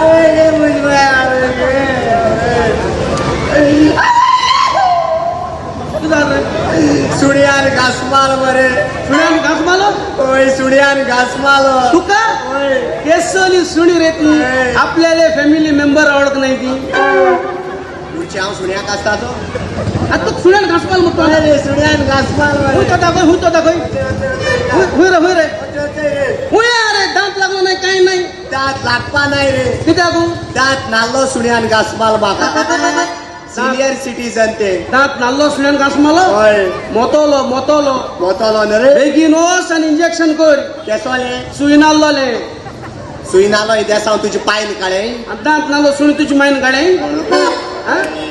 आवय गे आवय गे. सुण्यान घास मारलो मरे. सुण्यान घास मारलो? होय, सुण्यान घास मारलो. तुका केसली सुणी रे ती, आपल्याला फॅमिली मेंबर ओळख नाही ती. पुढची हांव सुण्याक आसता तो. आता तू सुण्यान घास मारलो म्हणतो. अरे सुण्यान घास मारलो. हुय तो दाखय, हुय तो दाखय. हुय रे, हुय रे, हुय. अरे दांत लागलो नाही, काही नाही. दांत लागपा नाही रे. कित्याक? दांत नाल्लो, सुण्यान घास मारलो म्हाका. सिनियर सिटीजन ते. दांत नाल्लो सुण्यान घास मारलो? हय. मोतोलो मोतोलो. मोतोलो न्हू रे. बेगीन वच आनी इंजेक्शन कर. केसोले? सुई नाल्लोले. सुई नालो देसांव तुजी पायन काडे. आनी दांत नाल्लो सुणी तुजी मायन काडे.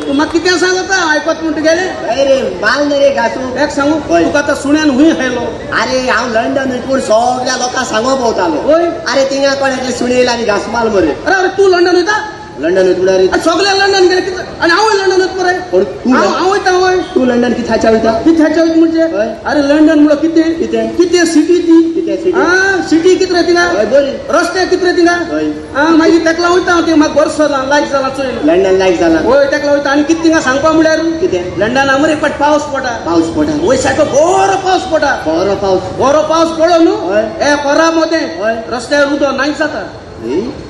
तू म्हाका कितें सांगता आयकत म्हण तुगेले. रे माल न्ही रे घासू. एक सांगू तुका, आतां सुण्यान हुंय खायलो? अरे हांव लंडन पूण सगळ्या लोकांक सांगो भोंवतालो. हय. अरे थिंगा कोण एकले सुणी येयला आनी घास माल मरे. अरे अरे, तूं लंडन वयता? लंडन वयता म्हणल्यार? सगळे लंडन गेले आनी हांवूय लंडन वता मरे. पण तूं हांव वयता. हय. तूं लंडन कित्याच्या वयता? कित्याच्या वयता म्हणजे? अरे लंडन म्हणल्यार कितें? कितें? कितें सिटी ती. कितें सिटी? आं, सिटी कितें रे थिंगा? हय, बरी. रस्ते कितें रे थिंगा? हय. आं, मागीर तेका वयता हांव, ते म्हाका बरो जाला, लायक जाला चोय. लंडन लायक जाला. हय, तेका वयता. आनी कितें थिंगा सांगपा म्हणल्यार? कितें? लंडना मरे एक पावट पावस पडटा. पावस पडटा. वय, सारको बरो पावस पडटा. बरो पावस. बरो पावस पडलो न्हू, हय. ए कोरा मदें हय. रस्त्यार उदक नाय जाता.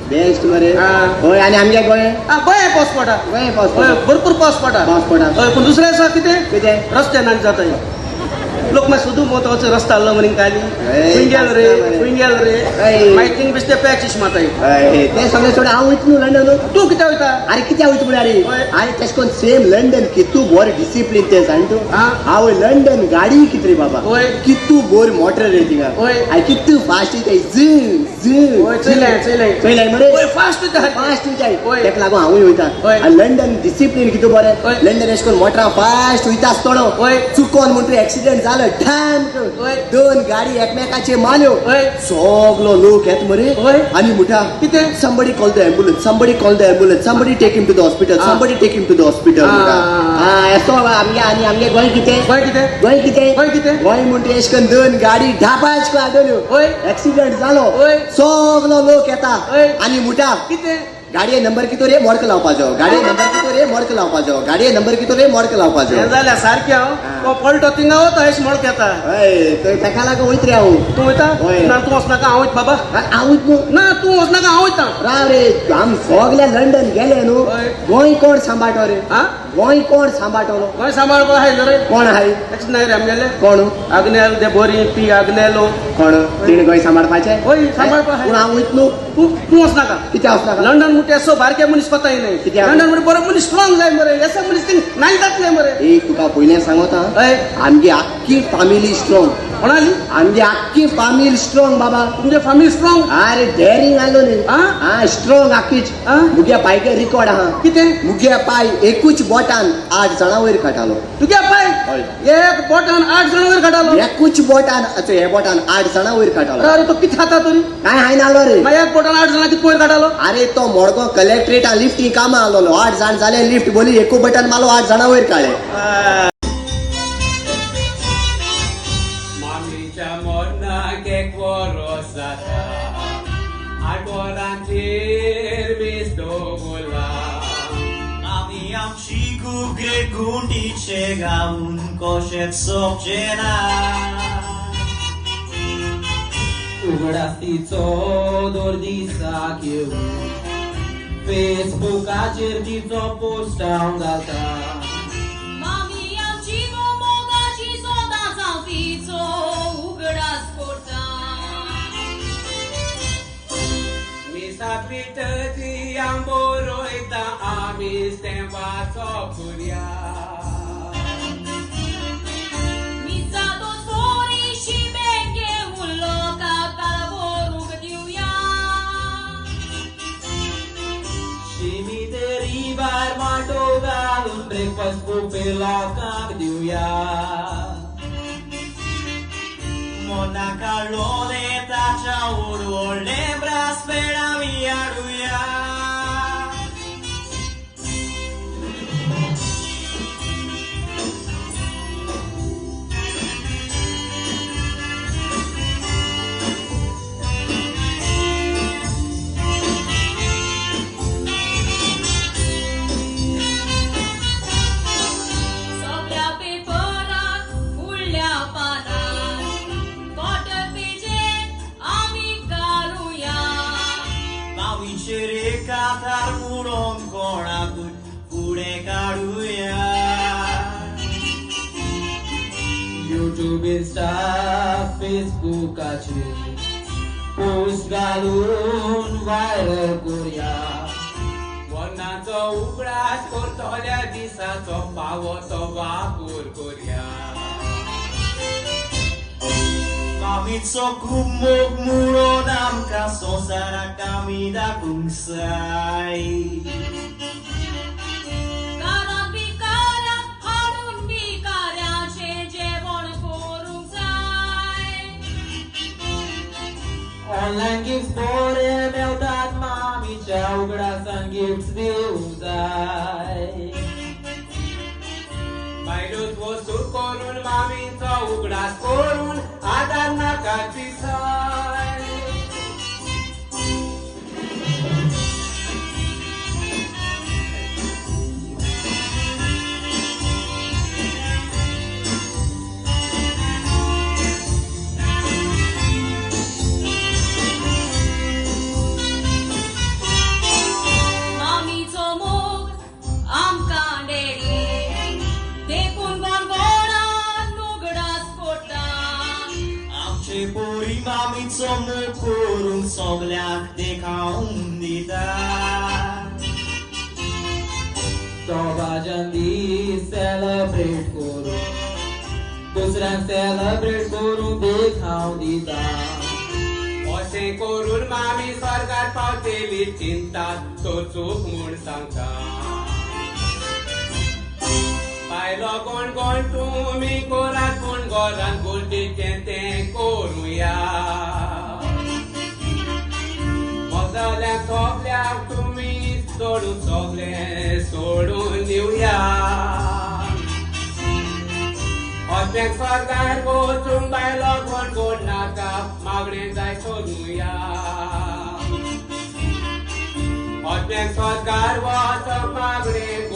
बेस्ट मरे. आं. हय, आनी आमगे गोंय? आं, गोंय पावस पडटा. गोंय पावस हय. पडटा. भरपूर पावस पडटा. पावस पडटा. हय, पूण दुसरें आसा कितें? कितें? रस्ते नाच जाता. लोक मागीर सुदू मोत रस्ता आसलो म्हण काली हय, खंय गेल रे, मरे. खंय गेल रे. हय. मागीर थिंग बेश्टे पॅच इश माताय. हय, तें सगळें सोड, हांव वयता न्हू लंडन. तूं कित्याक वयता? अरे कित्याक वयता म्हळ्यार? हय. अरे तेश कोन सेम लंडन कितू बोर डिसिप्लीन तें जाण तूं. आं. हांव लंडन गाडी कित रे बाबा. हय. कितू बोर मोटर रे थिंगा. हय. आनी कितू फास्ट वयताय, झ झ. हय, चोयलें चोयलें. चोयलाय मरे. हय, फास्ट वयता. फास्ट वयताय. हय. तेका लागून हांवूय वयता. हय. आनी लंडन डिसिप्लीन कितू बरें. हय. लंडन एश कोन मोटरां फास्ट वयता आसतलो, हय. चुकोन म्हणटरी एक्सिडेंट जालो, ठाम हय. दोन गाडी एकमेकाचे मारल्यो. हय. सगलो लोक येत मरे. हय. आनी म्हणटा, कितें? Somebody call the ambulance, somebody call the ambulance, somebody take him to the hospital, Ah. somebody take him to the hospital. Ah. म्हणटा. हा, असो आमगे. आनी आमगे गोंय कितें? गोंय कितें? गोंय कितें? गोंय कितें? गोंय म्हणटा एश करून दोन गाडी ढापाच आडवल्यो, हय. एक्सिडंट जालो, हय. सगलो लोक येता हय. आनी म्हणटा, कितें? गाडये नंबर कितो रे, मोडक लावपाचो. गाडये नंबर कितो रे, मोडक लावपाचो. गाडये नंबर कितो रे, मोडक लावपाचो. हें जाल्यार सारकें. हांव तो पळटो थिंगा वता, अशें मोडक येता. हय, थंय तेका लागून वयत रे हांव. तूं वयता? हय. ना, तूं वचनाका, हांव वयता बाबा. हांव वयत न्हू. ना, तूं वचनाका, हांव वयता. राव रे, आम सगळे लंडन गेले न्हू. हय. गोंय कोण सांबाळटो रे? आं? गोंय कोण सांबाळटलो? गोंय सांबाळपाक आहाय न्हू रे. कोण आहाय? तशें नाय रे आमगेले? कोण? आग्नेल ते बोरी पी आग्नेलो. कोण तिणे गोंय सांबाळपाचें? हय, सांबाळपा आहाय. पूण हांव वयत न्हू. तूं तूं वचनाका. कित्याक वचनाका? लंडन म्हणटा असो बारके मनीस कोताय न्हय. कित्याक? लंडन म्हणजे बरो मनीस स्ट्रॉंग जाय मरे. एसो मनीस थिंग नाय जातले मरे. एक तुका पयलें सांगोता. हय. आमगे आख्खी फामिली स्ट्रॉंग. कोणाली? आमगे आख्खी फामिली स्ट्रॉंग बाबा. तुमचे फामिली स्ट्रॉंग? अरे डेरिंग आलो न्ही. आं? हा, स्ट्रॉंग आख्खीच. आं? मुगे पायगे रिकॉर्ड आहा. कितें? मुगे पाय एकूच बोटान 8 जाणां वयर काडटालो. तुगे पाय? हय. एक बोटान 8 जाण वयर काडटालो? एकूच बोटान, हे बोटान 8 जाणां वयर काडटालो. अरे, तो कितें खाता तरी? काय हांवें आलो रे. मागीर एक बोटान 8 जाणां कितें वयर काडटालो? अरे तो मडगांव कलेक्ट्रेटा लिफ्टी कामां आलोलो. 8 जाण जाले, लिफ्ट बोली, एकू बटन मारलो, 8 जाणां वयर काडले. मामीच्या मरणाक एक वरोस जाता, 8 वरांचेर मीस दवरला. आमी आमची गुगरे गुंडीचे गावन कशेंच सोंपचे ना. उगडास तिचो दर दिसाक येवन, फेसबुकाचेर तिचो पोस्ट हांव घालता. मामी आमची गो मोगाची, सदांच हांव तिचो उगडास करता. मिसा पिटती आंबो रोयता, आमी तें वाचप करुया. मिसादोस बोरीशी बेंगे उरलो काकाल व्हरूंक दिवया. शिमितेरी भायर माटो घालून ब्रेकफास्ट बुफे लोकांक दिवया. मोना काडलोले ताच्या ओड व्हडलें ब्रास पेड आमी हाडुया. मामीचेर एक आधार म्हणून कोणाकूय फुडें काडुया. यूट्यूब, इंस्टा, फेसबुकाचेर पोस्ट घालून व्हायरल करुया. मरणाचो उगडास करतल्या दिसाचो फावो तो वापर करुया. मामीचो खूब मोग म्हणून आमकां संवसाराक आमी दाखोवंक जाय. घरांत भिकाऱ्यांक हाडून भिकाऱ्यांचें जेवण करूंक जाय. ऑनलायन गिफ्ट्स बरे मेळटात, मामीच्या उगडासान गिफ्ट्स दिवंक जाय. बायलोच वस्तू करून मामीचो उगडास करून आदार नाका दिसाय. मामीचो मोग आमकां डॅडी देखून गणगणान उगडास कोट्टा. आमचे पोरी मामीचो मोग करूंक सगल्यांक देखावन दिता. सौभाजन दीस सेलिब्रेट करूं, दुसऱ्यांक सेलिब्रेट करूं देखाव दिता. अशें करून मामी स्वर्गार पावतली चिंता तो चूक म्हूण सांगता. बायलो कोण कोण तुमी करात पूण घरांत गरजेचें तें करुया. मजाल्याक सगल्याक तुमी सोडून सगळें सोडून दिवया. अशें स्वर्गार वचूंक बायलो कोण कोण नाका मागणें जाय सोडुया. अशें स्वर्गार वचूंक मागणें